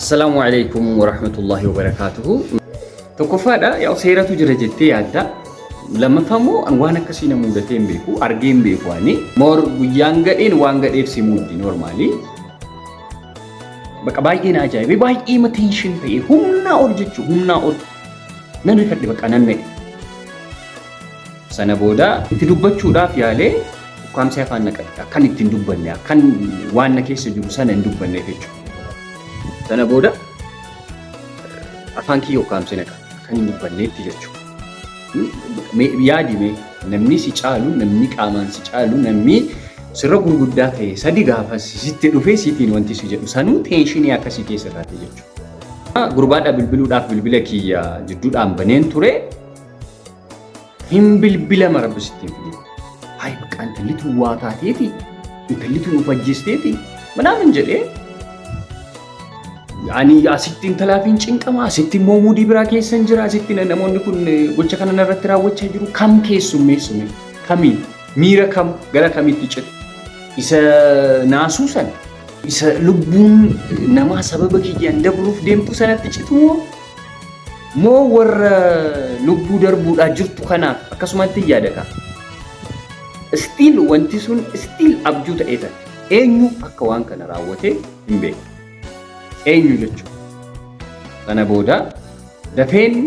Assalaamu alaikum warahmatullahi wabarakaatuhu. Tokkoffaadha, yaa seeratu jira jettee yaadda. Lammaffaa immoo an waan akkasii na mudatee hin beeku, argee hin beeku ani. Moor guyyaan gadheen waan gadheef si muuddi normally. Baqa baay'ee na ajaa'ibe, baay'ee ma tension ta'e, humnaa ol jechuun humnaa ol. Nan rifadhe, baqa nan na'e. Sana booda itti dubbachuudhaaf yaalee ukkaamsee afaan na qabe. Akkan itti hin dubbanne, akkan waan na keessa jiru sana hin dubbanneef jechuudha. Sana booda afaan kiyya ukkaamsee na qabe. Akkan hin dubbanneetti jechuudha. Yaadi mee, namni si caalu, namni qaamaan si caalu, namni sirra gurguddaa ta'e sadi gaafa sitti dhufee sitiin wanti si jedhu sanuu tension akkasii keessa taate jechuudha. Gurbaadhaa bilbiluudhaaf bilbila kiyya jidduudhaan baneen ture. Hin bilbilama, rabbi sitti hin fidin. Hayi, bakka intalli tun waa taateeti, intalli tun of ajjeesteeti manaamin jedhee ani asitti intalaaf hin cinqama, asitti immoo muudii biraa keessa hin jira, asitti namoonni kun gocha kana narratti raawwachaa jiru. Kam keessummeessume, kamiin miira kam gara kamitti citu, isa naasuu sana, isa lubbuun namaa sababa kiyyaan dabruuf deemtu sanatti citu moo warra lubbuu darbuudhaa jirtu kanaaf akkasumatti yaada ka'a. Still wanti sun still abjuu ta'ee ta'a. Eenyu akka waan kana raawwate hin beeku. Eenyu jechuudha. Sana booda dafeen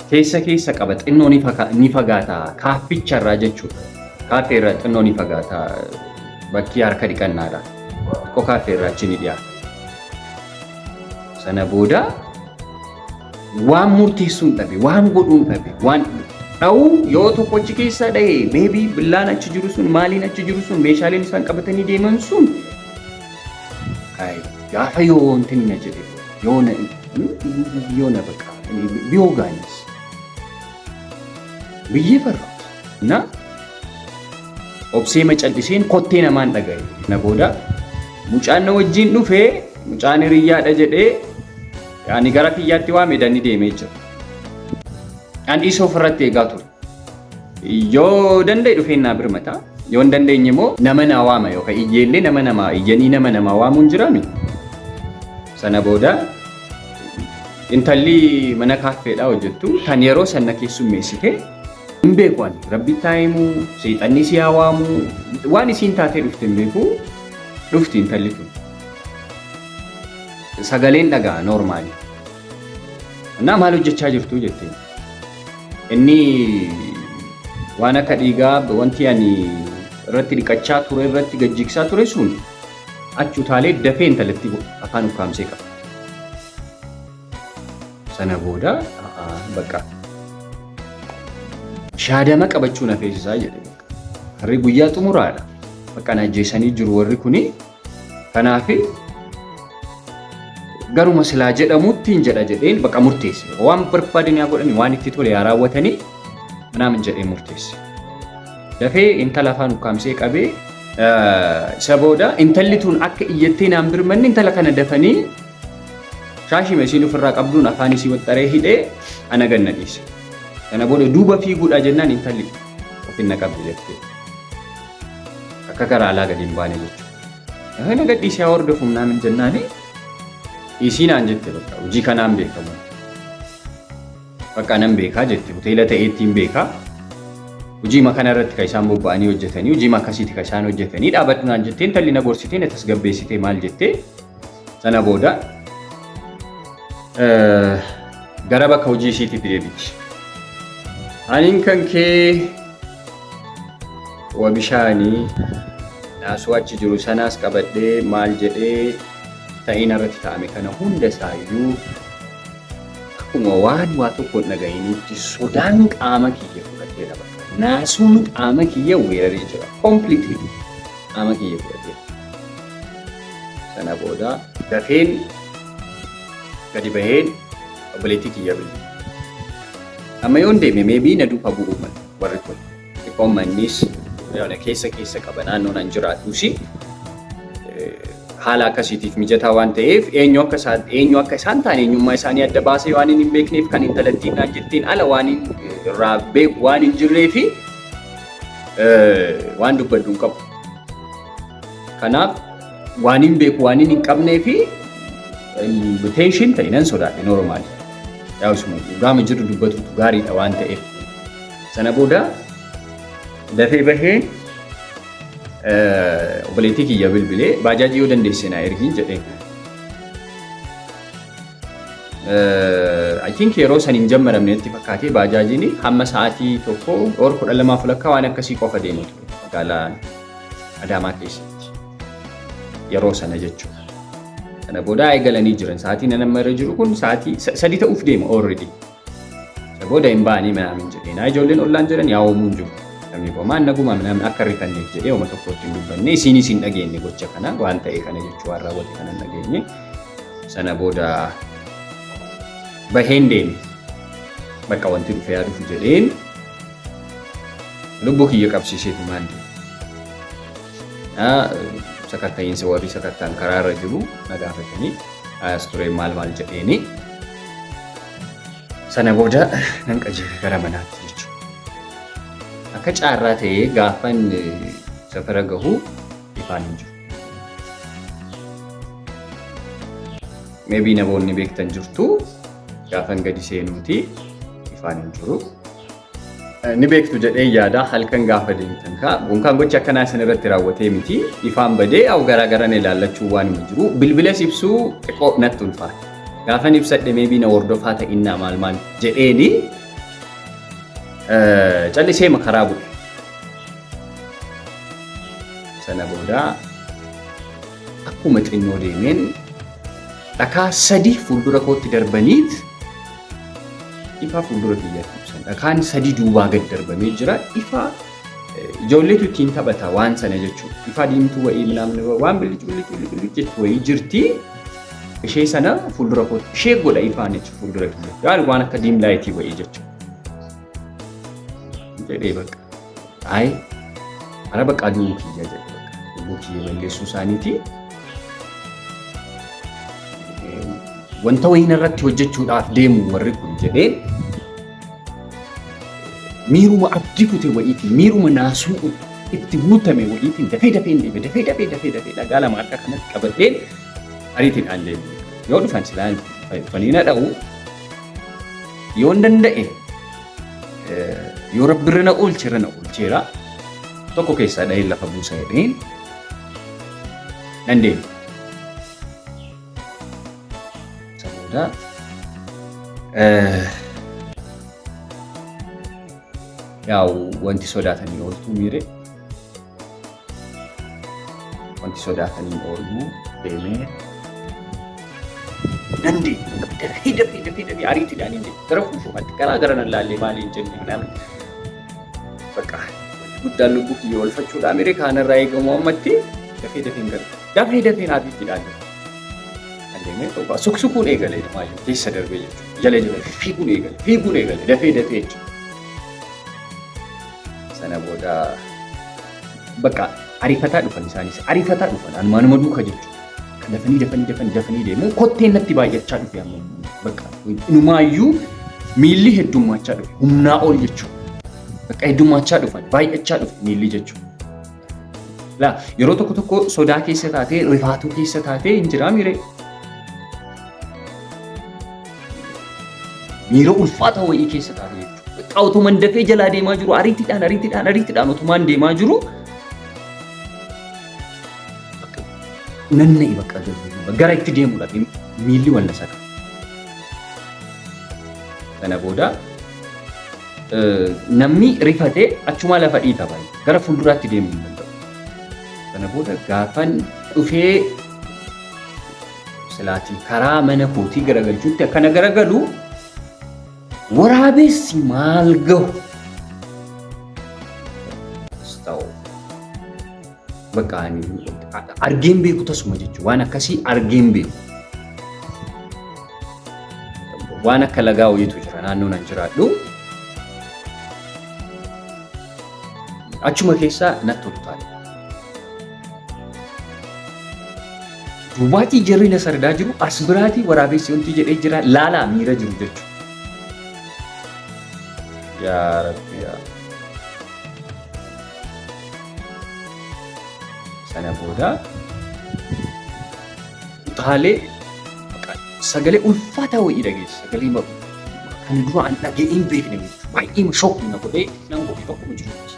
keessa keessa qaba, xinnoo ni fagaata kaafficharraa jechuudha. Kaaffee irraa xinnoo ni fagaata, bakki harka dhiqannaadha. Xiqqoo kaaffee irraa achi ni dhiyaata. Sana booda waan murteessuun dhabe, waan godhuun dhabe, waan dha'uu yoo tokko achi keessa dha'e, maybe billaan achi jiru sun, maaliin achi jiru sun, meeshaaleen isaan qabatanii deeman sun gaafa yoo wanti na jedhe yoo na baqa biyoo gaanis biyyee farraati. Na obsee macalliseen kottee namaan dhagaye. Na booda mucaan na wajjin dhufee, mucaan hiriyyaadha jedhee ani gara kiyyaatti waame, danni deemee jira. An isa ofirratti eegaa ture. Yoo danda'e dhufeen naa birmata. Yoo hin dandeenye immoo nama naa waama, yookaan iyyeellee nama namaa iyyanii nama namaa waamuun jiraami. Sana booda intalli mana kaaffeedhaa hojjettu tan yeroo sana keessummeessite, hin beeku ani, rabbi taa'imuu seexanni si haa waamuu, waan isiin taatee dhufte hin beeku. Dhufti intalli tun. Sagaleen dhagaa normally. Innaa maal hojjechaa jirtu jetteen. Inni waan akka dhiigaa wanti ani irratti dhiqachaa ture, irratti gajjigsaa ture sun achi utaalee dafee intalatti afaan ukkaamsee qaba. Sana booda bakka shaadama qabachuu na feesisaa jedhe. Harri guyyaa xumuraadha. Bakka na ajjeesanii jiru warri kuni. Kanaaf garuma silaa jedhamutti hin jedha jedheen bakka murteesse. Waan barbaadan yaa godhani, waan itti tole yaa raawwatanii manaamin jedhee murteesse. Dafee intala afaan ukkaamsee qabee, isa booda intalli tun akka iyyattee naan birmanne, intala kana dafanii shaashima isiin ofirraa qabduun afaan isii waxxaree hidhee ana ganna dhiise. Kana booda duuba fiiguudha jennaan intalli of hin qabde jettee. Akka karaa alaa gadi hin baane jechuudha. Dafee na gadhiisee haa hordofuun naan jennaani dhiisii naan jette, bakka hojii kanaan beekamu. Bakka nan beekaa jette, hoteela ta'eettiin beekaa. Hojii kana irratti kan isaan bobba'anii hojjetanii, hojii akkasiiti kan isaan hojjetanii, dhaabadhu naan jettee intalli na gorsitee, na tasgabbeessitee, maal jettee. Sana booda gara bakka hojii isiititti deebiti. Aniin kan kee wa bishaanii naasuu achi jiru sanaas qabadhee, maal jedhee, ta'in irratti ta'ame kana hunda isaayyuu akkuma waan waa tokko hin dhaga'initti sodaan qaama kiyya fudhateera bakka. Naasuun qaama kiyya weeraree jira. Completely qaama kiyya fudhateera. Sana booda dafeen gadi baheen obboleettii kiyya bilbile. Amma yoon deeme maybe na duukaa bu'uu mala warri kun. Xiqqoon mannis keessa keessa qaba, naannoon an jiraadhusi haala akkasiitiif mijataa waan ta'eef, eenyu akka isaan ta'an eenyummaa isaanii adda baasee waan hin beekneef, kan intalattiin naan jetteen ala waan irraa beeku waan hin jirree fi waan dubbadhu hin qabu. Kanaaf waan hin beeku waan hin qabnee fi Tension ta'e nan sodaadhe normal. Yaa isuma dhugaama jiru dubbatutu gaariidha waan ta'eef. Sana booda dafee bahee obboleettii kiyya bilbilee, "Baajaajii yoo dandeesse naa ergiin," jedheen. I think yeroo san hin jammaramnetti fakkaatee, baajaajiin hamma sa'aatii 1 or 12 walakkaa waan akkasii qofa deema ture magaalaa Adaamaa keessatti. Yeroo sana jechuudha. Sana booda eegalanii jiran, sa'aatiin amma irra jiru kun sa'aatii 3 ta'uuf deema already. Sana booda hin ba'anii minaamin jedheen. Ijoolleen ollaan jiran yaa oomuu hin jiru. Namni qomaan naguma minaamin akka rifanneef jedhee oma tokkotti hin dubbanne, isiinis hin dhageenye gocha kana, waan ta'e kana jechuu, waan raawwate kana hin dhageenye. Sana booda baheen deeme. Bakka wanti dhufe yaa dhufu jedheen lubbuu kiyya qabsiiseetu maan deeme. Sakatta'iinsa warri sakattaan karaa irra jiru na gaafatanii, as ture maal maal jedheeni. Sana booda nan qajeele gara manaatti jechuudha. Akka caarraa ta'ee gaafan safara gahu ifaan hin jiru. Maybe namoonni beektan jirtu, gaafan gadi seenuuti ifaan hin jiru. Ni beektu jedhee yaada, halkan gaafa deemtan kaa gonkaan gochi akkanaa isin irratti raawwatee miti, ifaan badee au garaa garan ilaallachuu waan hin jiru, bilbilas ibsuu xiqqoo natti ulfaata. Gaafan ibsadhe maybe na hordofaa ta'innaa maal maal jedheeni callisee karaa bu'e. Sana booda akkuma xinnoo deemeen dhakaa sadi fuuldura kootti darbaniit ifaa fuuldura kiyyaatti ibsan. Dhakaan sadi duubaa gad darbamee jira. Ifaa ijoolleetu ittiin taphata waan sana jechuudha. Ifaa diimtuu wayii minaamin waan bilic bilic bilic bilic jettu wayii jirti. Ishee sana fuuldura kootti ishee godha ifaan jechuudha fuuldura kiyyaatti. Yaani waan akka dim light wayii jechuudha. Jedhee bakka. Ayi ara bakka aduu kiyya jedhe, bakka lubbuu kiyya balleessuu isaaniiti. Wanta wayiin irratti hojjechuudhaaf deemu warri kun jedhee, miiruma abdii kute wayiitiin, miiruma naasuu itti guutame wayiitiin dafee dafee deeme, dafee dafee dafee dafee dhagaa lama harka kanatti qabadheen ariitiidhaan deeme. Yoo dhufan silaa dhufanii na dha'u, yoo hin danda'e, yoo rabbi irra na oolche irra na oolcheera, tokko keessaa dhahee lafa buusa jedheen nan deeme. Isa booda yaa'u wanti sodaatanii ooltuu miire, wanti sodaatanii ooluu deemee nan deeme, dafee dafee dafee dafee ariitiidhaan hin deeme, gara fuulduraatti garaa gara nan laallee maaliin jenne namni bakka wanti guddaan lubbuu kiyya oolfachuudha miire kaanarraa eegamu ammatti dafee dafeen gara dafee dafeen ariitiidhaan deeme. Kan deemee tokko suksukuun eegale maayyuu keessa darbee jechuudha. Jala jala fiiguun eegale, fiiguun eegale dafee dafee jechuudha. Sana booda bakka ariifataa dhufan, isaanis ariifataa dhufan, anumaanuma duuka jechuudha. Kan dafanii dafanii dafanii dafanii deemu kotteen natti baay'achaa dhufe, amma bakka inumaayyuu miilli heddummaachaa dhufe humnaa ol jechuudha. Bakka heddummaachaa dhufan, baay'achaa dhufe miilli jechuudha. Laa yeroo tokko tokko sodaa keessa taatee, rifaatuu keessa taatee hin jiraa miiree. Miira ulfaata wayii keessa taatee jechuudha. Bakka otumaan dafee jalaa deemaa jiru, ariitiidhaan ariitiidhaan ariitiidhaan otumaan deemaa jiru nanna'i, bakka gara itti deemudha miilli wal na saka. Sana booda namni rifatee achumaa lafa dhiita baay'ee gara fuulduraatti deemuu hin danda'u. Sana booda gaafan dhufee silaatii karaa mana kootii garagalchuutti akkana garagalu waraabessi maal gahu ta'u bakka ani argeen beeku tasuma jechuudha, waan akkasii argeen beeku. Waan akka lagaa wayiitu jira naannoo nan jiraadhu. Achuma keessaa natti ol utaale. Duubaatii jarri na sardaa jiru, as biraatii waraabessi wanti jedhee jira, laalaa miira jiru jechuudha. Yaa Rabbi yaa. Sana booda utaalee Sagalee ulfaataa wayii dhageesse. Sagalee kan dura an dhaga'ee hin beekne baay'ee shock na godhee nan godhe bakkuma jirutti.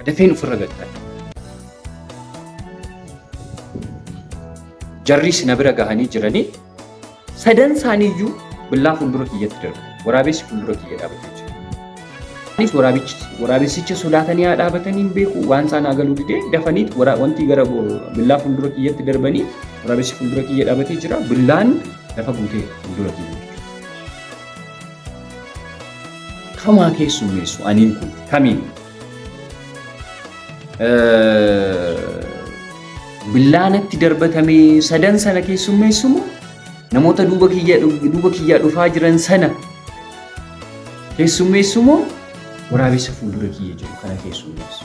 Dafeen ofirra gatta'e. Jarris na bira gahanii jiranii sadan isaaniiyyuu billaa fuuldura kiyyatti darbu. Waraabessi fuuldura kiyya dhaabatee jira. Anis waraabessicha sodaatanii haa dhaabatanii hin beeku, waan isaan haa galuu didee dafanii wanti gara billaa fuuldura kiyyatti darbanii, waraabessi fuuldura kiyya dhaabatee jira. Billaan lafa guutee fuuldura kiyya jira. Kamaa keessummeessu aniin kun kamiin? Billaanatti darbatamee sadan sana keessummeessu moo, namoota duuba kiyyaa dhufaa jiran sana keessummeessu moo, waraabessa fuuldura kiyya jiru kana keessummeessu?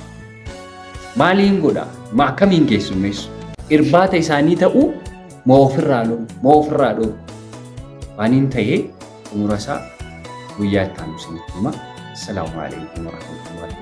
Maaliin godha? Ma akkamiin keessummeessu? Irbaata isaanii ta'uu moo ofirraa lo'u? Moo ofirraa dho'u? Waaniin ta'ee xumura isaa guyyaa itti aanu isinitti hima. Assalaamu alaikum warahmatullahi.